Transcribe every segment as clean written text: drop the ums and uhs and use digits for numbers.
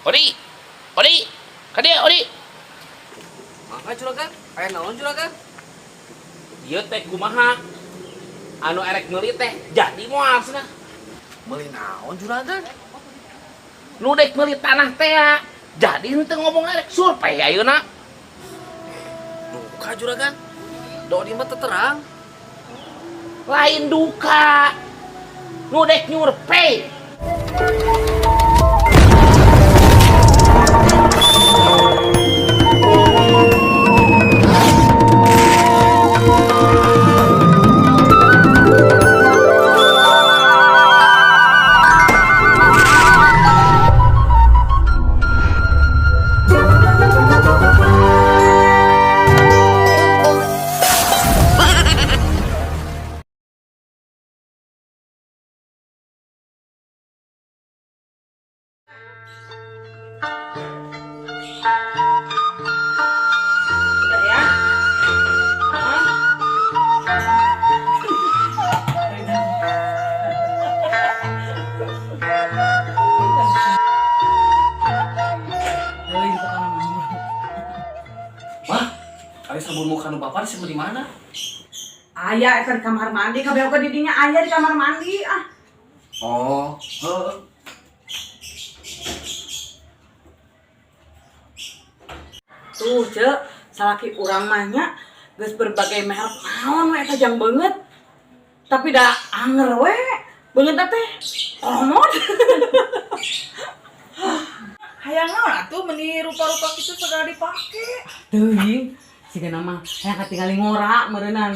Odi. Odi. Ka dieu Odi. Mangga juragan, aya naon juragan? Ieu teh kumaha? Anu erek meuli teh jadi moal cenah. Meuli naon juragan? Nu dek meuli tanah teh ya. Jadi henteu ngomong erek survei ayeuna. Duka juragan. Da Odi mah teu terang. Lain duka. Nu dek nyurvei. Udah ya. Hah? Mah, ari sabun muka nu bapak disebut di mana? Aya eta di kamar mandi, kabeh oge di dinya aya di kamar mandi ah. Oh, heuh. Tuh, Cek, salaki urang mah nya geus berbagai merek naon we eta jang beungeut. Tapi da anger we beungeutna teh kolomod. Hayang naon atuh meuni rupa-rupa kitu segala dipake. Teuing, sigana mah hayang katingali ngora meureunnan.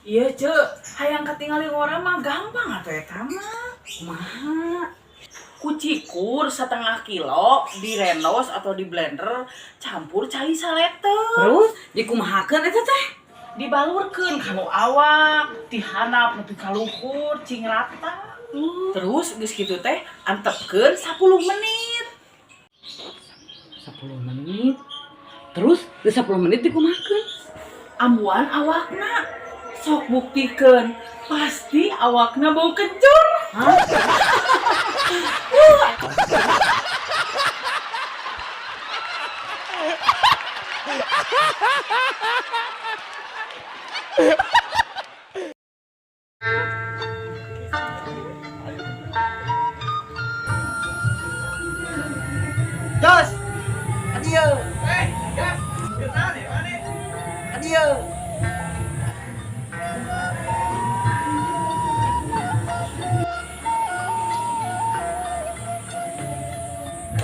Iya, Cek, hayang katingali ngora mah gampang atuh eta mah. Kumaha? Ku cikur setengah kilo direndos atau di blender campur cai saleter. Terus dikumahakeun eta teh? Dibalurkeun kanu awak, dihanap nepi ka luhur cing rata. Terus geus kitu teh antepkeun 10 menit. 10 menit. Terus geus 10 menit dikumahakeun? Ambuan awakna. Sok buktikeun, pasti awakna bau kencur. Hah? Jos. Adieu. Eh, Jos. Kenal ya, mana? Adieu.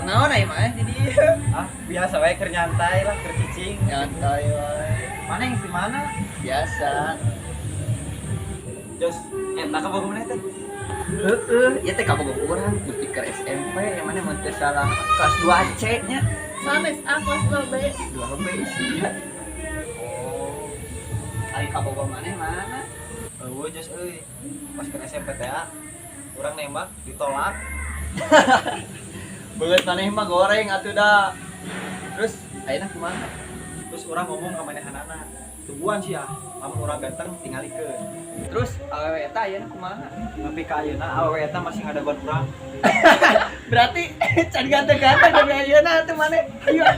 Naon ai mah di dieu? Ah, biasa wae keur nyantai lah, keur cicing. Nyantai wae. Mana yang di mana? Biasa. Jos, eta kabogoh maneh teh? Heeh, ieu teh kabogoh urang beuti keur SMP, yang mana mun teu salah kelas 2C nya. Sanes ah kelas 2B. 2B sih. Oh. Ari kabogoh maneh mana? Eueuh Jos euy. Pas keur SMP teh ah, urang nembak ditolak. Beungeut maneh mah goreng atuh da. Terus ayeuna kumaha? Terus urang ngomong ka manehanana. Tungguan sih ah, lamun urang ganteng tingalikeun. Terus awewe eta ayeuna kumaha? Nepi ka ayeuna awewe eta masih ngadaguan urang. Berarti can ganteng-ganteng tapi ayeuna atuh maneh. Ayo.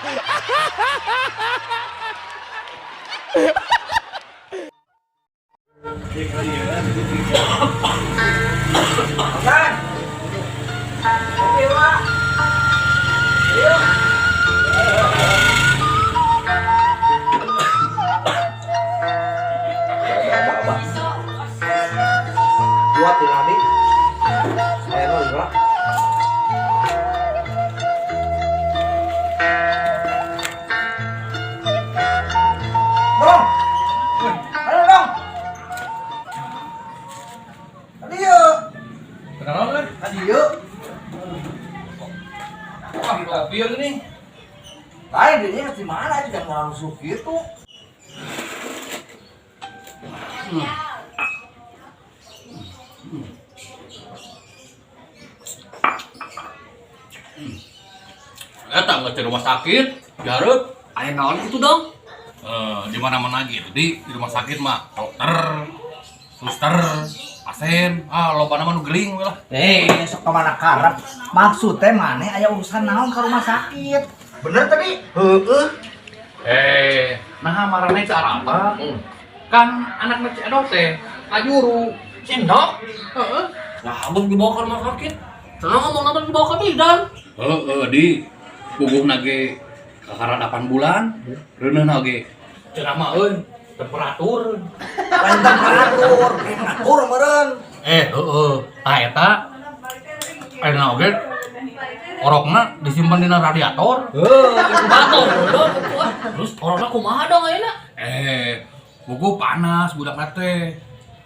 Kan? Oke, Pak. Ayo. Buat di nanti. Saya mau juga. Dong. Ayo dong. Ayo. Kenapa kan? Ayo. Wah, kopi yang ini. Lain dia di mana aja jangan rusuh gitu. Eta geus di rumah sakit, Garut. Aya naon kitu dong? Eh, di mana-mana gitu di rumah sakit mah dokter, suster, pasien, ah loba nama nu gering we lah. Eh, sok kemana karep? Maksudnya mana aya urusan naon ke rumah sakit? Bener tadi? Heeh. Eh, nah marane teu arapa? Kan anak Ceu Edo teh kajuru. Cendok. Heeh. Nah, abang dibawa ke rumah sakit. Tenang ngomong abang dibawa ke bidan. Heeh, di puguhna ge kakara 8 bulan, reuneuhna ge cenah mah euy temperatur. Lain temperatur, prematur meureun. Eh, heeh. Tah eta ayeuna oge orokna disimpan dina radiator. Heuh, inkubator dong itu ah. Terus Orokna kumaha dong ayeuna? eh, buku panas budak teh.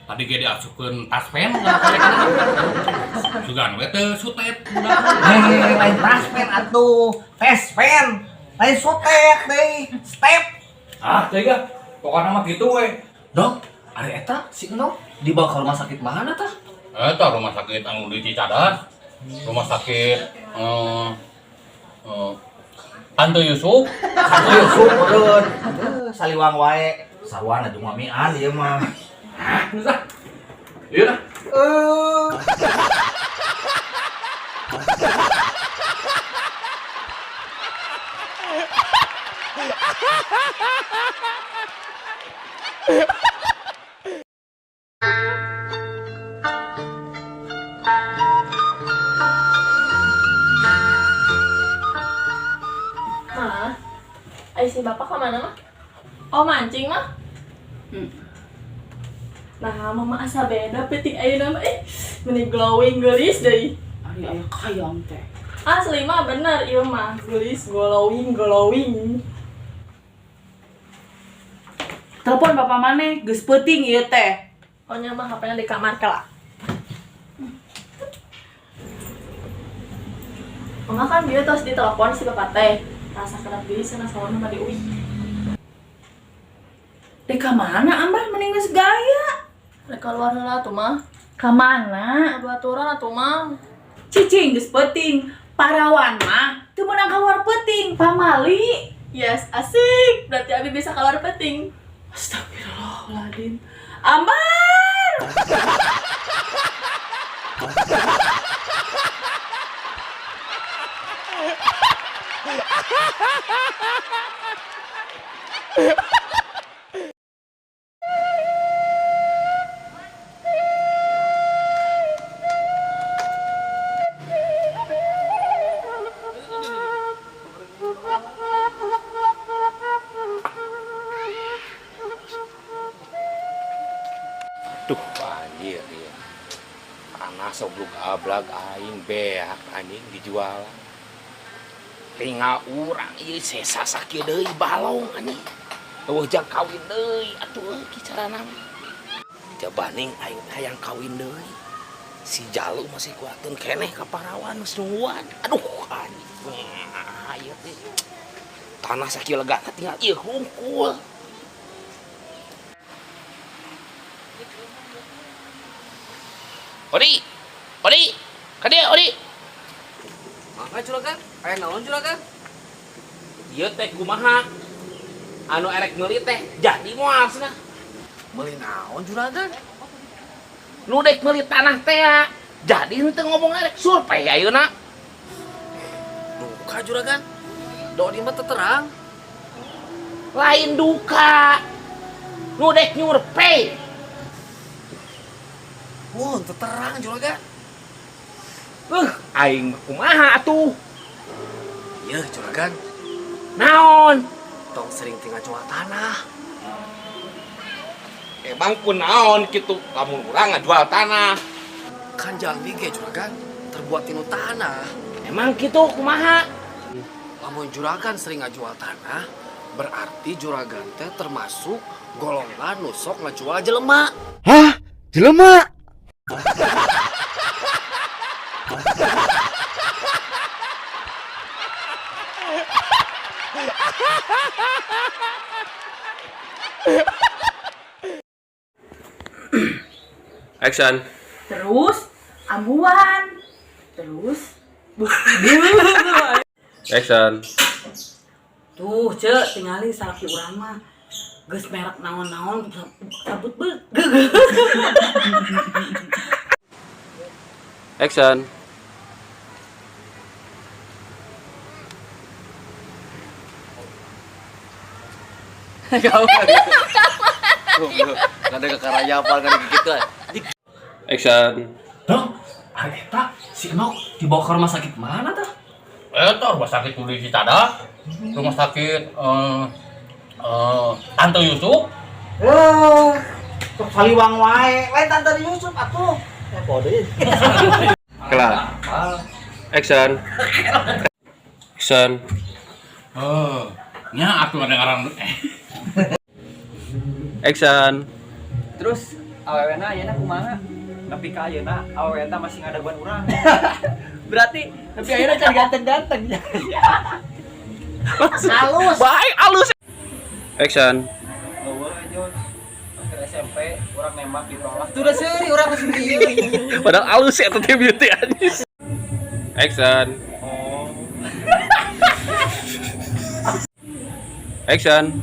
Tadi ge diasupkeun taspen kana sugan we teu sutet budak. Eh, lain taspen atuh, tespen. Lain sutet deui, step. Ah, teh ga. Pokokna mah kitu we. Dong, ari eta si Enong dibawa ke rumah sakit mana tah? Eta rumah sakit anu di Cicadas. Rumah sakit Tante Yusuf. Satu Yusuf meureun. Heuh, saliwang wae. Sarwana jeung mamian ieu mah. Iya lah. Eh. Ma, ai si bapak kemana mah? Oh mancing mah? Nah, mama asa beda peuting ayeuna mah eh meni glowing geulis deui. Ari aya kayang teh. Asli mah bener ieu mah geulis glowing glowing. Telepon bapak maneh geus peuting ieu teh. Oh nya mah HP-nya di kamar kelak. Mama kan dia terus ditelepon si bapak teh. Rasa kedap deui cenah sawarna mah diuih. Dek ka mana Ambar mending geus gaya. Rek keluar heula atuh mah. Ka mana? Babaturan atuh mah. Cicing geus peuting. Parawan mah teu meunang keluar peuting, pamali. Yes, asik. Berarti Abi bisa keluar peuting. Astagfirullahaladzim. Ambar! Duh, anjir ieu. Panas oblug ablag aing beak anjing dijual. Tinggal urang ieu sesa sakieu deui balong anjing. Eueuh jang kawin deui atuh euy ki carana mah. Jabaning aing hayang kawin deui. Si Jalu masih kuateun keneh ka parawan geus nungguan. Aduh anjing. Ieu teh. Tanah sakieu legana tinggal ieu hungkul. Odi, Odi, ka dieu Odi. Mangga juragan, aya naon juragan? Ieu teh kumaha? Anu erek meuli teh jadi moal cenah. Meuli naon juragan? Nu dek meuli tanah teh ya. Jadi henteu ngomong erek survei ayeuna. Duka juragan. Dodi mah teu terang. Lain duka. Nu dek nyurpei. Wah, teu terang juragan. Aing mah kumaha atuh? Iya, juragan. Naon? Tong sering tinggal jual tanah. Emang kunaon kitu lamun urang ngajual tanah? Kan jalmi ge juragan terbuat tinu tanah. Emang kitu kumaha? Lamun juragan sering ngajual tanah, berarti juragan teh termasuk golongan nu sok ngajual jelema. Hah? Jelema? Action. Terus ambuan. Terus Action. Tuh, Cek, tingali salaki urang mah geus merek naon-naon sabut beug. Action. Gak ada kekarayapan, gak ada gituan. Action. Dong, ari eta si Enok dibawa ke rumah sakit mana tah? Eta rumah sakit nu di Cicadas, rumah sakit Tante Yusuf. Sok saliwang wae. Lain Tante Yusuf atuh. Bodoh ya. Kelar. Action. Action. Nya atuh ada ngaran. Action. Terus awewena ayeuna kumaha? Tapi ka ayeuna awewe eta masih ngadaguan urang. Berarti tapi ayeuna can ganteng-ganteng. Halus. Baik alus. Action. Eueuh Jos. Ke SMP urang nembak ditolak. Tuh udah seuri urang geus kieu. Padahal alus ya teh beauty anjing. Action. Oh. Action.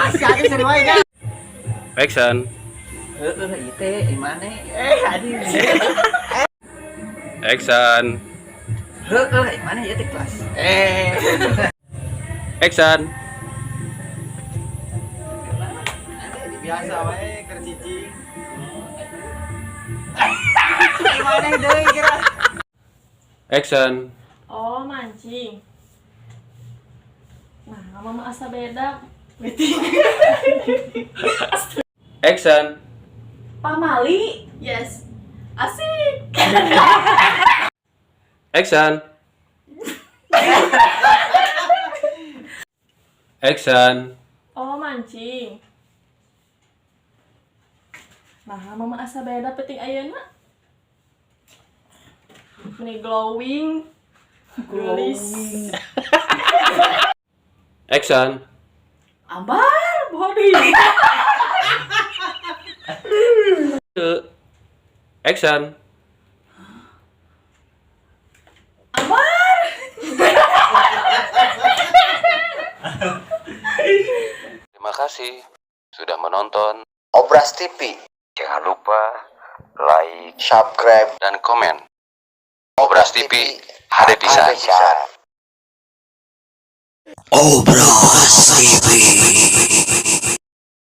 Asik seru wae kan. Action. Heeh, ieu teh imane? Anjing. Action. Heeh, imane ieu teh kelas. Action. Biasa wae keur cicing. Imane deui kira. Action. Oh, mancing. Nah, mama asa beda. Meeting. Action. Pamali. Yes. Asik. Action. Action. Oh, mancing. Nah, mama asa beda penting ayeuna. Meni glowing. Glowing. Action. Ambar body. Action. Ambar. Terima kasih sudah menonton Obras TV. Jangan lupa like, Subscribe. dan komen. Obras TV, HD pisan. Obras TV.